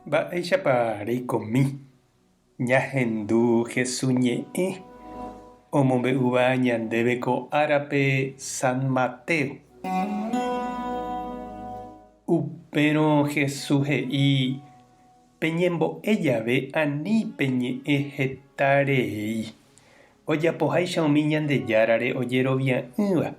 Mba'éichapa reikomi ñahendu Hesu ñe'ẽ omombe'úva ñandéve ko árape San Mateo? Upérõ Hesu he'i, Peñembo'e jave ani peñe'ẽ heta rei, ojapoháicha umi Ñandejárare ojerovia'ỹva.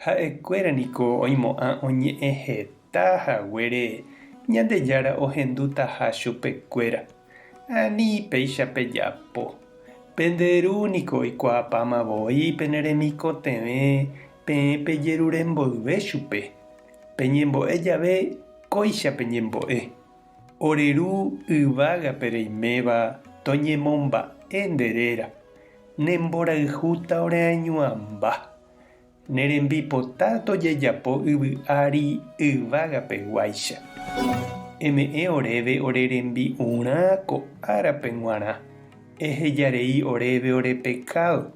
Ha'ekuéra niko oimo'ã oñe'ẽ heta haguére Ñandejára ohendutaha chupekuéra. Ani péicha pejapo. Pende Ru niko oikuaapáma voi pene remikotevẽ peẽ pejerure mboyve chupe. Peñembo'e jave kóicha peñembo'e, Ore Ru yvágape reiméva toñemomba'e nde réra, ne mborayhúta oreañuãmba. Ne rembipota tojejapo yvy ári yvágapeguáicha. Eme'ẽ oréve ore rembi'urã ko árape g̃uarã. Ehejarei oréve ore pekádo,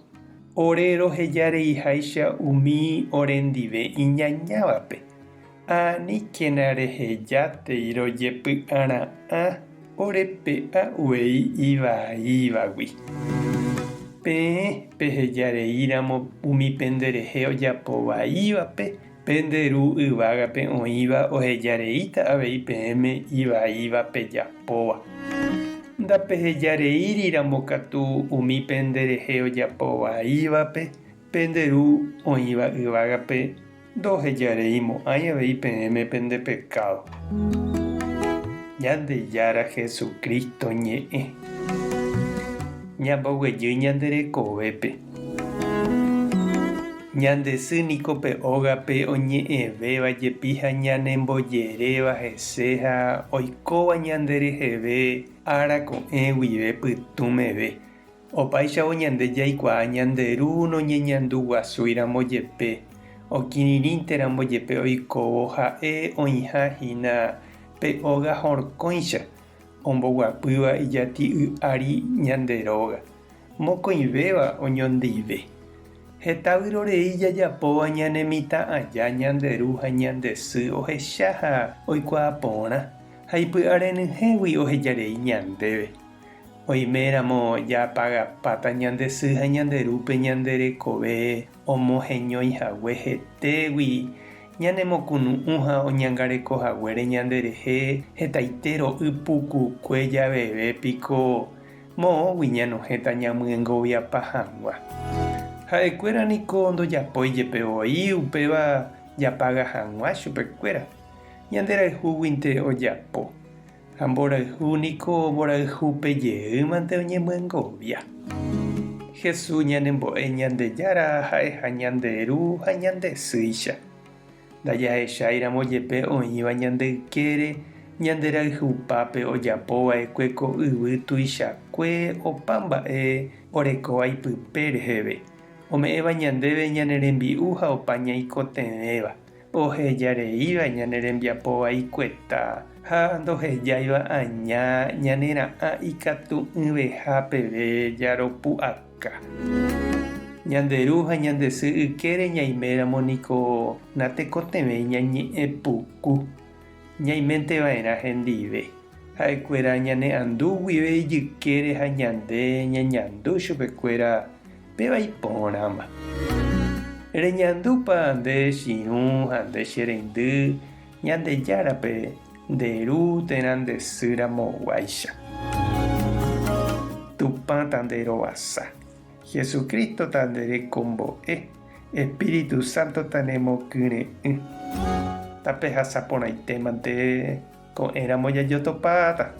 ore rohejareiháicha umi orendive iñañávape. Aníkena rehejátei rojepy'ara'ã ore pe'a uvei ivaívagui. Peẽ peheja rei ramo umi pende rehe ojapo vaívape, pende Ru yvágape oĩva oheja reíta avei peẽme ivaíva pejapóva. Ndapeheja reíri ramo katu umi pende rehe ojapo vaívape, pende Ru oĩva yvágape Ndohejareimo'ãi avei peẽme pende pekádo. Ñandejára Jesucristo ñe'ẽ. Ñamboguejy ñande rekovépe. Ñande sy niko pe ógape oñe'ẽvéva jepi ha ñanembojeréva hese ha oikóva ñande reheve ára ko'ẽ guive pytũ meve. Opáichavo ñande jaikuaa ñande Ru noñeñanduguasúiramo jepe, okirirĩnteramo jepe oikóvo ha'e oĩha hína pe óga horkõicha, omboguapýva ijati'y ári ñande róga, mokõivéva oñondive. Heta vyrorei jajapóva ñane mitã aja ñande ru ha ñande sy ohecha ha oikuaa porã, ha ipy'arenyhẽgui ohejarei ñandéve. Oiméramo japagapáta ñande sy ha ñande rúpe ñande rekove omoheñói hague hetégui, ñanemokunu'ũ ha oñangareko haguére ñanderehe hetaite ro'y pukukue javeve piko moõgui ñanohẽta ñamyengoviapa hag̃ua. Ha'ekuéra niko ndojapói jepe voi upéva japaga hag̃ua chupekuéra, ñanderayhúguinte ojapo. Ha mborayhu niko mborayhúpe jeýmante oñemyengovia. Jesús ñanembo'e Ñandejára ha'eha ñande Ru ha ñande Sýicha. Ndajahecháiramo jepe oĩva ñande ykére, ñande rayhupápe ojapo va'ekue ko yvy tuichakue opa mba'e orekóva ipype reheve, ome'ẽva ñandéve ñane rembi'u ha opa ñaikotevẽva. Ohejareíva ñane rembiapo vaikueta ha ndohejáiva aña ñane ra'ã ikatu'ỹveha peve jaropu'aka. Ñande ru ha ñande sy ykére ñaiméramo niko natekotevẽi ñañe'ẽ puku, ñaiménte va'erã hendive. Ha'ekuéra ñane andu guive ijykére ha ñande ñañandu chupekuéra péva iporãma. Reñandúpa nde chirũ ha nde che reindy Ñandejárape nde ru térã nde sy ramoguáicha. Tupã ta nde rovasa. Jesucristo ta nde rekombo'e. Espíritu Santo ta nemokyre'ỹ. Tapehasa porãite mante ko'ẽramo jajotopáta.